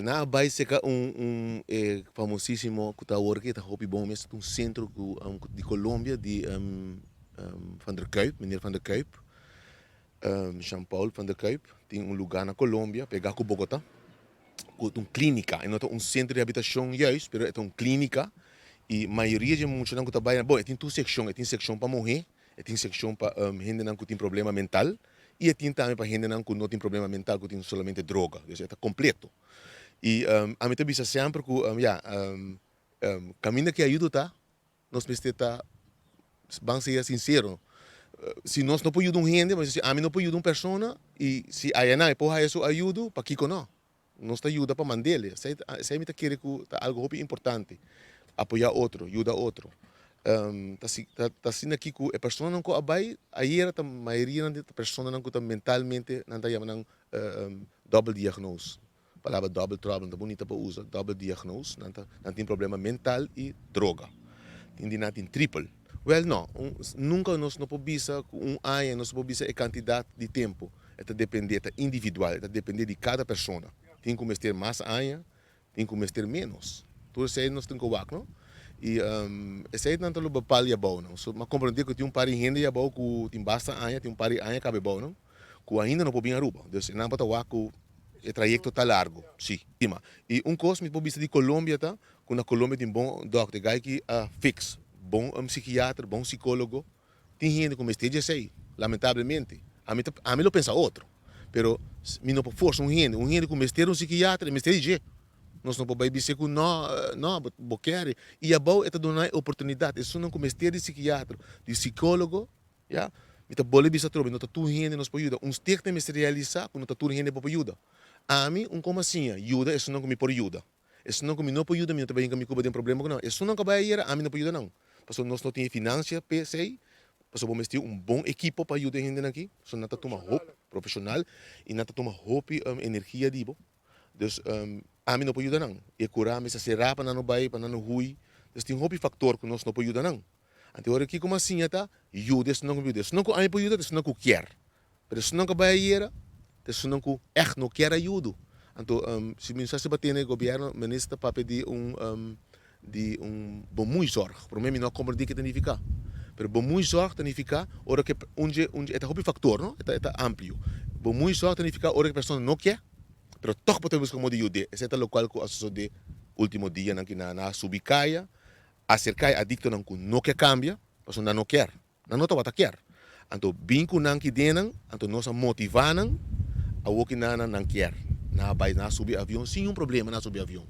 Nan a bai seka un e famosísimo ku ta awor aki ta hopi bon mes, un sentro ku di Colombia di Van der Kuyp, meneer Van der Kuyp, Jean Paul Van der Kuyp tin un lugá na Colombia pegá ku Bogotá ku ta un klínika, e no ta un sentro di rehabilitashon juist pero e ta un klínika i mayoria di e muchanan ku ta bai, bon e tin tur sekshon, e tin sekshon pa muhé, E tin sekshon pa hendenan ku tin problema mental i e tin tambe pa hendenan ku no tin problema mental ku tin solamente droga. Dus e ta kompleto. I ami ta bisa semper ku ya, kaminda ku e ayudo ta, nos mester ta ban sea sinsero. Si nos no por yuda un hende, si ami no por yuda un persona i si ayanan e por haya su ayudo, pakiko no? Nos ta yuda pa mand'el. Esei esei mi ta kere ku ta algu hopi importante. Apoyá otro, yuda otro. Ta si ta ta asina aki ku e personanan ku a bai ayera ta mayorianan di ta personanan ku ta mentalmente nan ta yama nan dòbel diagnose. Palabra dòbel tròbel no ta bunita pa usa, dòbel diagnose. Nan ta nan tin problema mental i droga. Tin di nan tin tripel. Wèl no, un nunka nos no por bisa ku un aña nos no por bisa e kantidat di tempu. E ta depende, e ta individual, e ta depende di kada persona. Tin ku mester mas aña, tin ku mester ménos. Tur esei nos tin ku wak, no? I esei nan ta lo bepal di abou, no? So, m'a komprendé ku tin un par di hende di abou ku tin basta aña, tin un par di aña kabe abou, no? Ku ainda no por bin Aruba. Dus e nan por ta wak ku e trayekto ta largu, si. I un kos mi por bisa di Colombia ta ku na Colombia tin bon dòkter, gai ki a fix, bon psikiater, bon sikólogo. Tin hende ku mester di esei, lamentablemente. Ami ta, ami lo pensa otro. Pero mi no por forsa un hende. Un hende ku mester un sikiatra, e mester di dje. Nos no por bai bis'é ku no, no, bo, bo kere. I abou e ta duna e oportunidat. Esunnan ku mester di sikiatra, di sikólogo, ya, mi ta bolbe bisa atrobe, no ta tur hende nos por yuda. Un stichting mester realisá ku no ta tur hende bo por yuda. Ami, un komo asiña, yuda esunnan ku mi por yuda. Esunnan ku mi no por yuda, mi no ta bai hinka mi kuba den problema ku nan. Esunnan ku a bai ayera, ami no por yuda nan. Pasobra nos no tin e finansia p'esei, pasobra bo mester un bon ekipo pa yuda e hendenan aki. Pasobra nan ta tuma hopi profeshonal i nan ta tuma hopi energia di bo. Dus ami no por yuda nan. E kura mester será pa nan no bai, pa nan no hui. Dus tin hopi faktor ku nos no por yuda nan. Anto ora kiko mas siña ta yuda esunnan ku yuda. Esunnan ku ami por yuda ta esunnan ku kier. Pero esunnan ku a bai ayera ta esunnan ku ègt no kier ayudo. Anto si mi sa si bo a tene gobièrnu minister papia di un di un bemoeizorg. Promé mi no a komprendí ke ta nifiká. Pero bemoeizorg ta nifiká ora ku un dje un dje e ta hopi faktor no e ta e ta amplio. Bemoeizorg ta nifiká ora ku e persona no ke pero tòg bo ta buska modo di yud'é. Esei ta lokual ku a sosodé último dianan ki nan a subi kaya Aserká e adiktonan ku no ke kambia, pasobra nan no kier. Nan no tabata kier. Anto bin ku nan ki den nan, anto nos a motivá nan, awor ki nan nan kier. Nan a bai, nan a subi avion sin un problema nan a subi avion.